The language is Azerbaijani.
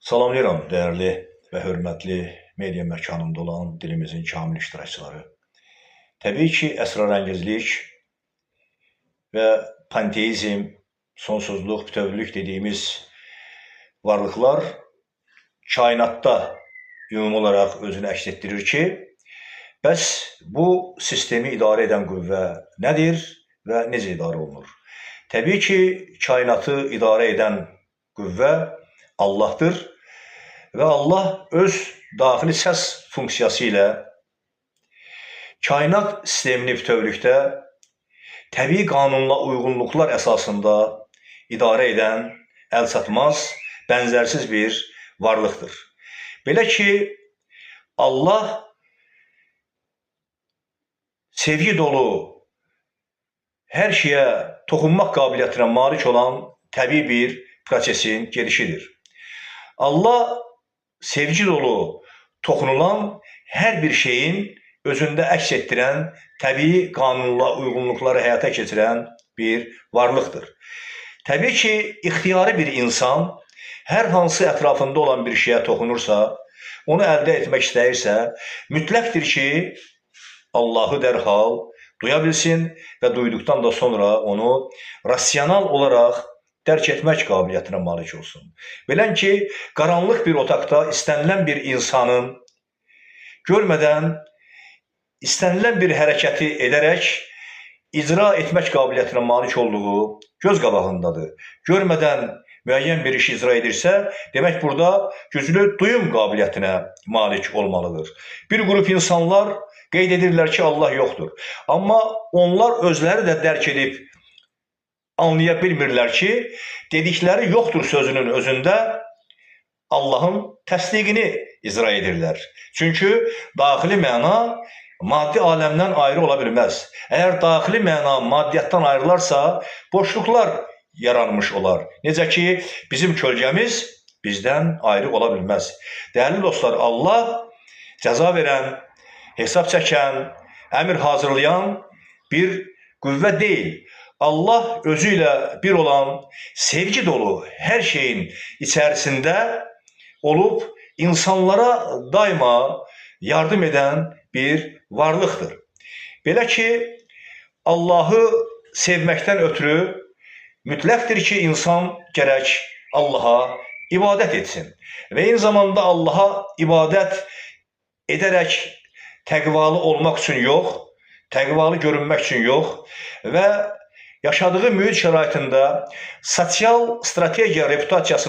Salamlayıram dəyərli və hörmətli media məkanında olan dilimizin kamil iştirakçıları. Təbii ki, əsrarəngizlik və panteizm, sonsuzluq, bütövlük dediyimiz varlıqlar kainatda ümumi olaraq özünü əks etdirir ki, bəs bu sistemi idarə edən qüvvə nədir və necə idarə olunur? Təbii ki, kainatı idarə edən qüvvə Allahdır və Allah öz daxili səs funksiyası ilə kainat sistemini bütövlükdə təbii qanunla uyğunluqlar əsasında idarə edən əlçatmaz, bənzərsiz bir varlıqdır. Belə ki, Allah sevgi dolu, hər şeyə toxunmaq qabiliyyətinə malik olan təbii bir prosesin gedişidir. Allah sevgi dolu toxunulan hər bir şeyin özündə əks etdirən, təbii qanunla uyğunluqları həyata keçirən bir varlıqdır. Təbii ki, ixtiyari bir insan hər hansı ətrafında olan bir şeyə toxunursa, onu əldə etmək istəyirsə, mütləqdir ki, Allahı dərhal duya bilsin və duyduqdan da sonra onu rasional olaraq dərk etmək qabiliyyətinə malik olsun. Belən ki, qaranlıq bir otaqda istənilən bir insanın görmədən istənilən bir hərəkəti edərək icra etmək qabiliyyətinə malik olduğu göz qabağındadır. Görmədən müəyyən bir iş icra edirsə, demək burada güclü duyum qabiliyyətinə malik olmalıdır. Bir qrup insanlar qeyd edirlər ki, Allah yoxdur. Amma onlar özləri də dərk edib anlaya bilmirlər ki, dedikləri yoxdur sözünün özündə Allahın təsdiqini icra edirlər. Çünki daxili məna maddi aləmdən ayrı ola bilməz. Əgər daxili məna maddiyyatdan ayrılarsa, boşluqlar yaranmış olar. Necə ki, bizim kölgəmiz bizdən ayrı ola bilməz. Dəyərli dostlar, Allah cəza verən, hesab çəkən, əmr hazırlayan bir qüvvə deyil. Allah özü ilə bir olan sevgi dolu hər şeyin içərisində olub insanlara daima yardım edən bir varlıqdır. Belə ki, Allahı sevməkdən ötürü mütləqdir ki, insan gərək Allaha ibadət etsin. Və eyni zamanda Allaha ibadət edərək təqvalı olmaq üçün yox, təqvalı görünmək üçün yox və yaşadığı mühit şəraitində sosial strategiya reputasiyası